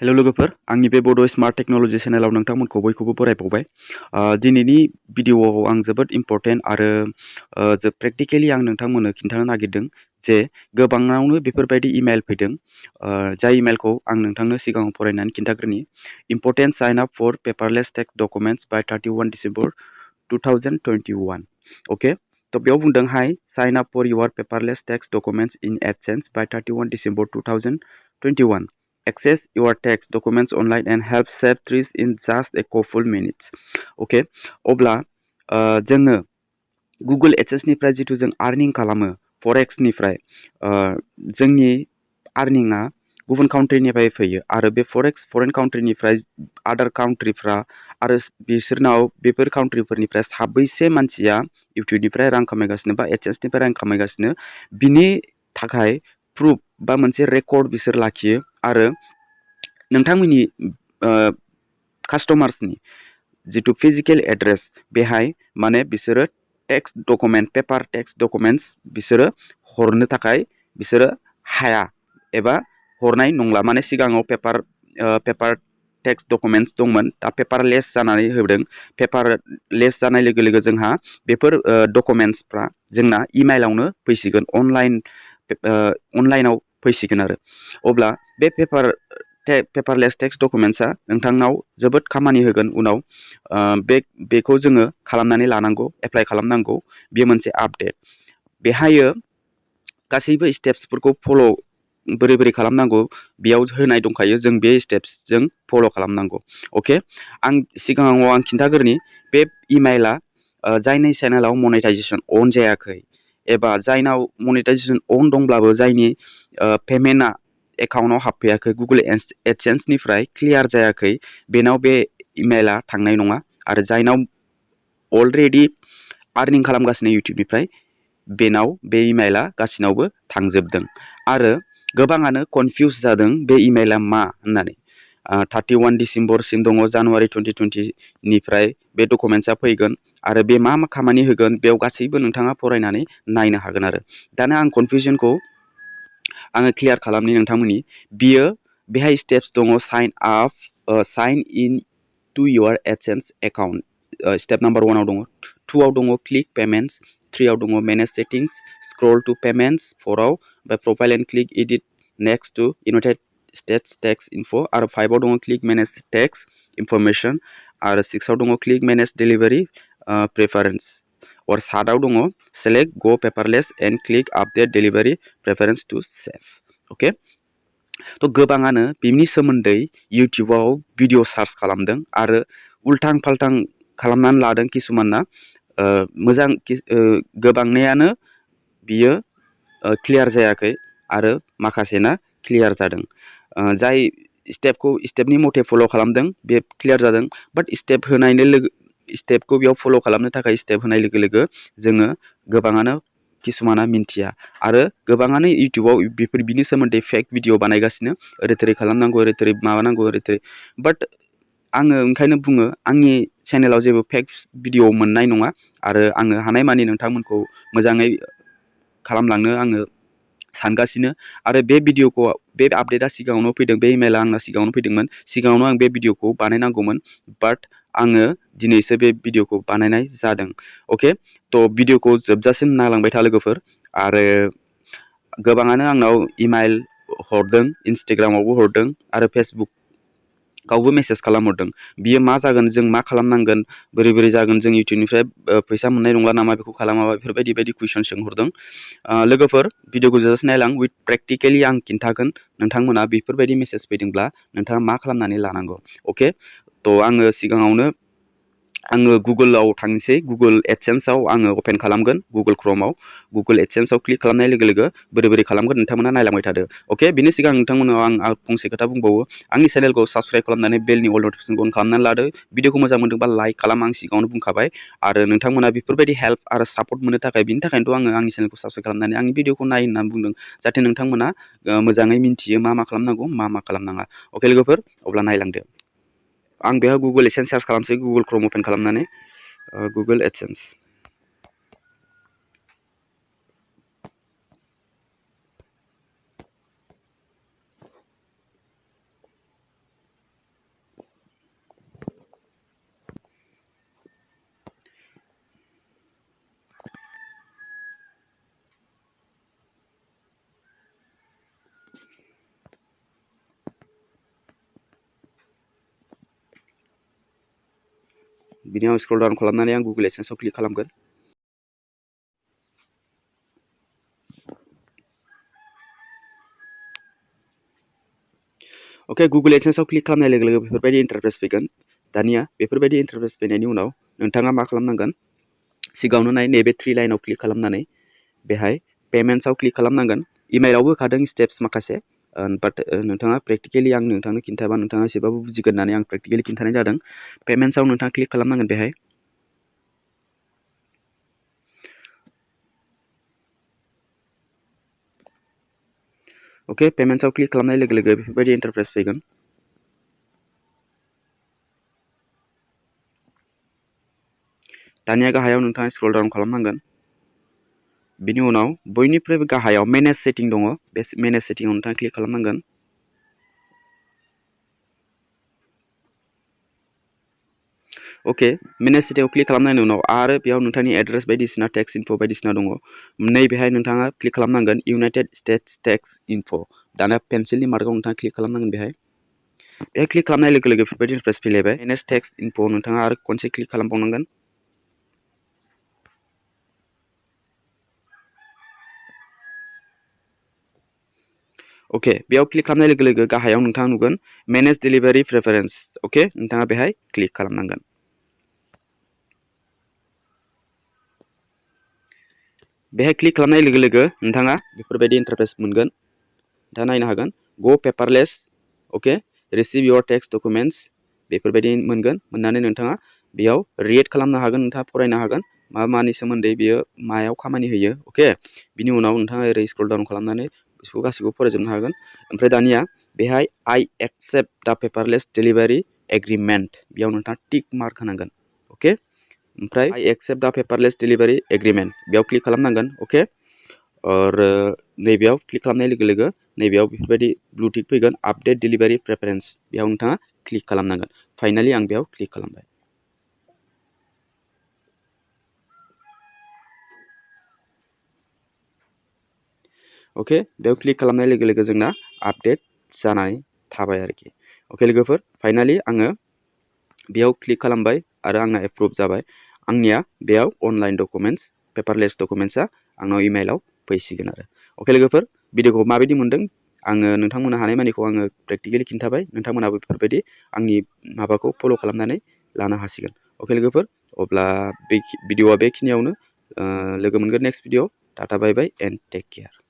Hello लोगोफोर आंनि बे बड' स्मार्ट टेक्न'लजि चेनेलाव नोंथांमोनखौ बयखौबो बरायबावबाय दिनैनि भिडिअ'आव आं जोबोद इम्परटेन्ट आरो प्रेक्टिकेलि आं नोंथांमोननो खिन्थानो नागिरदों जे गोबाङावनो बेफोरबायदि इमेल फैदों जाय इमेलखौ आं नोंथांनो सिगाङाव फरायनानै खिन्थाग्रोनि important sign up for paperless tax documents by 31 December 2021 okay थ' बेयाव बुंदों हाय sign up for your paperless tax documents in AdSense by 31 December 2021 access your text documents online and help save trees in just a couple minutes. Okay, अब्ला जोङो Google AdSense निफ्राय जिथु जों earning खालामो फरेक्स निफ्राय जोंनि आर्निंआ गुबुन काउन्ट्रिनिफ्राय फैयो आरो बे फरेन काउन्ट्रिनिफ्राय आदार काउन्ट्रिफ्रा आरो बिसोरनाव बेफोर काउन्ट्रिफोरनिफ्राय साबैसे मानसिया इउटिउबनिफ्राय रां खामायगासिनो बा एडसेन्सनिफ्राय रां खामायगासिनो बिनि थाखाय प्रुफ बा मोनसे रेकर्ड बिसोर लाखियो आरो नोंथांमोननि कास्टमार्सनि जिथु फिजिकेल एड्रेस बेहाय माने बिसोरो tax document paper tax documents बिसोरो हरनो थाखाय बिसोरो हाया एबा हरनाय नंला माने सिगाङाव पेपार टेक्स डकुमेन्ट्स दंमोन दा पेपारलेस जानानै होदों पेपारलेस जानाय लोगो लोगो जोंहा बेफोर डकुमेन्ट्सफ्रा जोंना इमेलावनो फैसिगोन अनलाइनाव फैसिगोन आरो अब्ला बे पेपारलेस टेक्स डकुमेन्ट्सआ नोंथांनाव जोबोद खामानि होगोन उनाव बेखौ जोङो खालामनानै लानांगौ एप्लाइ खालामनांगौ बेयो मोनसे आपडेट बेहायो गासैबो स्टेप्सफोरखौ फल' बोरै खालामनांगौ बेयाव होनाय दंखायो जों बे स्टेप्सजों फल' खालामनांगौ अके आं सिगाङाव आं खिन्थाग्रोनि बे इमेला जायनि चेनेलाव मनेटाइजेसन अन जायाखै एबा जायनाव मनेटाइजेसन अन दंब्लाबो जायनि पेमेन्टआ एकाउन्टाव हाबफैयाखै गुगल एडसेन्सनिफ्राय क्लियार जायाखै बेनाव बे इमेला थांनाय नङा आरो जायनाव अलरेडि आर्निं खालामगासिनो इउटिउबनिफ्राय बेनाव बे इमेला गासिनावबो थांजोबदों आरो गोबाङानो कनफिउज जादों बे इमेला मा होननानै 31 डिसेम्बरसिम दङ जानुवारि 2020 निफ्राय बे डकुमेन्ट्सआ फैगोन आरो बे मा खामानि होगोन बेयाव गासैबो नोंथाङा फरायनानै नायनो हागोन आरो दाना आं कनफिउजनखौ आङो क्लियार खालामनि नोंथांमोननि बियो बेहाय स्टेप्स दङ sign in to your AdSense account step number 1 आव दङ 2 आव दङ क्लिक पेमेन्ट्स 3 आव दङ manage settings scroll to payments 4 आव by profile and click edit next to United States tax info आरो 5 आव दङ क्लिक मेनेज टेक्स इनफरमेसन आरो 6 आव दङ क्लिक मेनेज डेलिभारि प्रेफारेन्स और 7 आव दङ select go paperless and click update delivery preference to save okay थ' गोबाङानो बिनि सोमोन्दै इउटिउबाव भिडिअ सार्च खालामदों आरो उल्टां फाल्टां खालामनानै लादों किसुमाना मोजां गोबांनायानो बियो क्लियार जायाखै आरो माखासेना क्लियार जादों जाय स्टेपनि मथे फल' खालामदों बे क्लियार जादों बाट स्टेपखौ बेयाव फल' खालामनो थाखाय स्टेप होनाय लोगो लोगो जोङो गोबाङानो किसुमाना मिन्थिया आरो गोबाङानो इउटिउबाव बिनि सोमोन्दै फेक भिडिअ बानायगासिनो ओरै थोरै खालामनांगौ ओरै थोरै माबानांगौ ओरै थोरै बाट आङो ओंखायनो बुङो आंनि चेनेलाव जेबो फेक भिडिअ मोननाय नङा आरो आङो हानायमानि नोंथांमोनखौ मोजाङै खालामलांनो आङो सानगासिनो आरो बे भिडिअखौ बे आपडेटआ सिगाङावनो फैदों बे इमेला आंना सिगाङावनो फैदोंमोन सिगाङावनो आं बे भिडिअखौ बानायनांगौमोन बाट आङो दिनैसो बे भिडिअखौ बानायनाय जादों अके थ' भिडिअखौ जोबजासिम नायलांबाय था लोगोफोर आरो गोबाङानो आंनाव इमेल हरदों इन्सटाग्रामावबो हरदों आरो फेसबुकावबो मेसेज खालामहरदों बियो मा जागोन जों मा खालामनांगोन बोरै जागोन जों इउटिउबनिफ्राय फैसा मोननाय नंला नामा बेखौ खालामाबा बेफोरबायदि कुइसन सोंहरदों लोगोफोर भिडिअखौ जोबजासिम नायलां विथ प्रेक्टिकेलि आं खिन्थागोन नोंथांमोना बेफोरबायदि मेसेज फैदोंब्ला नोंथाङा मा खालामनानै लानांगौ अके थ' आङो सिगाङावनो आङो गुगोलाव थांसै गुगोल एडसेन्सआव आङो अपेन खालामगोन गुगोल क्रोमआव गुगोल एडसेन्सआव क्लिक खालामनाय लोगो लोगो बोरै खालामगोन नोंथांमोना नायलांबाय थादो अके बिनि सिगां नोंथांमोनाव आं फंसे खोथा बुंबावो आंनि चेनेलखौ साबस्क्राइब खालामनानै बेलनि अल नटिफिकेसनखौ अन खालामनानै लादो भिडिअखौ मोजां मोनदोंबा लाइक खालाम आं सिगाङावनो बुंखाबाय आरो नोंथांमोना बेफोरबायदि हेल्प आरो सापर्ट मोननो थाखाय बिनि थाखायनोथ' आङो आंनि चेनेलखौ साबस्क्राइब खालामनानै आंनि भिडिअखौ नाय होननानै बुंदों जाहाथे नोंथांमोना मोजाङै मिन्थियो मा खालामनांगौ मा खालामनाङा अके लोगोफोर अब्ला नायलांदो आं बेयाव गुगोल एडसेन्स सार्च खालामसै गुगोल क्रोम अपेन खालामनानै गुगोल एडसेन्स बिनि उनाव स्क्रल डाउन खालामनानै आं गुगल एडसेन्सआव क्लिक खालामगोन। अके गुगल एडसेन्सआव क्लिक खालामनाय लोगो लोगो बेफोरबायदि इन्टारफेस फैगोन। दानिया बेफोरबायदि इन्टारफेस फैनायनि उनाव नोंथाङा मा खालामनांगोन, सिगाङावनो नैबे 3 लाइनाव क्लिक खालामनानै बेहाय पेमेन्ट्सआव क्लिक खालामनांगोन। इमेलावबो होखादों स्टेप्स माखासे, बाट नोंथाङा प्रेक्टिकेलि आं नोंथांनो खिन्थाबा नोंथाङा एसेबाबो बुजिगोन होननानै आं प्रेक्टिकेलि खिन्थानाय जादों। पेमेन्ट्सआव नोंथाङा क्लिक खालामनांगोन बेहाय। अके पेमेन्ट्सआव क्लिक खालामनाय लोगो लोगो बेफोरबायदि इन्टारफेस फैगोन। दानिया गाहायाव नोंथाङा स्क्रल डाउन खालामनांगोन। बिनि उनाव बयनिख्रुइबो गाहायाव मेनेज सेटिं दङ, बे मेनेज सेटिंआव नोंथाङा क्लिक खालामनांगोन। अके मेनेज सेटिंआव क्लिक खालामनायनि उनाव आरो बेयाव नोंथांनि एड्रेस बायदिसिना टेक्स इनफो बायदिसिना दङ। नैबेहाय नोंथाङा क्लिक खालामनांगोन इउनाइटेड स्टेट्स टेक्स इनफो। दाना पेन्सिलनि मार्कआव नोंथाङा क्लिक खालामनांगोन बेहाय। बे क्लिक खालामनाय लोगो लोगो बेफोरबायदि इन्टारफेस फैलायबाय। मेनेज टेक्स इनफो नोंथाङा आरो खनसे क्लिक खालामबावनांगोन। अके बेयाव क्लिक खालामनाय लोगो लोगो गाहायाव नोंथाङा नुगोन मेनेज डिलिभारि प्रेफारेन्स। अके नोंथाङा बेहाय क्लिक खालामनांगोन। बेहाय क्लिक खालामनाय लोगो लोगो नोंथाङा बेफोरबायदि इन्टारफेस मोनगोन। नोंथाङा नायनो हागोन गो पेपारलेस, अके रिसिभ इयर टेक्स डकुमेन्ट्स बेफोरबायदि मोनगोन। मोननानै नोंथाङा बेयाव रिड खालामनो हागोन, नोंथाङा फरायनो हागोन मानि सोमोन्दै बेयो मायाव खामानि होयो। अके बिनि उनाव नोंथाङा ओरै स्क्रल डाउन खालामनानै बिसोरखौ गासैखौबो फरायजोबनो हागोन। ओमफ्राय दानिया बेहाय आइ एक्सेप्ट दा पेपारलेस डिलिभारि एग्रिमेन्ट बेयाव नोंथाङा टिक मार्क होनांगोन। अके ओमफ्राय आइ एक्सेप्ट दा पेपारलेस डिलिभारि एग्रिमेन्ट बेयाव क्लिक खालामनांगोन। अके आरो नैबेयाव क्लिक खालामनाय लोगो लोगो नैबेयाव बेफोरबायदि ब्लु टिक फैगोन आपडेट डिलिभारि प्रेफारेन्स, बेयाव नोंथाङा क्लिक खालामनांगोन। फाइनालि आं बेयाव क्लिक खालामबाय। अके बेयाव क्लिक खालामनाय लोगो लोगो जोंना आपडेट जानानै थाबाय आरोखि। अके लोगोफोर फाइनालि आङो बेयाव क्लिक खालामबाय आरो आंना एप्रुभ जाबाय। आंनिया बेयाव अनलाइन डकुमेन्ट्स पेपारलेस डकुमेन्ट्सआ आंनाव इमेलाव फैसिगोन आरो। अके लोगोफोर भिडिअखौ माबायदि मोनदों आङो नोंथांमोननो हानाय मानिखौ आङो प्रेक्टिकेलि खिन्थाबाय। नोंथांमोनाबो बेफोरबायदि आंनि माबाखौ फल' खालामनानै लानो हासिगोन। अके लोगोफोर अब्ला बे भिडिअआ बेखिनियावनो लोगो मोनगोन next video. Tata bye bye and take care.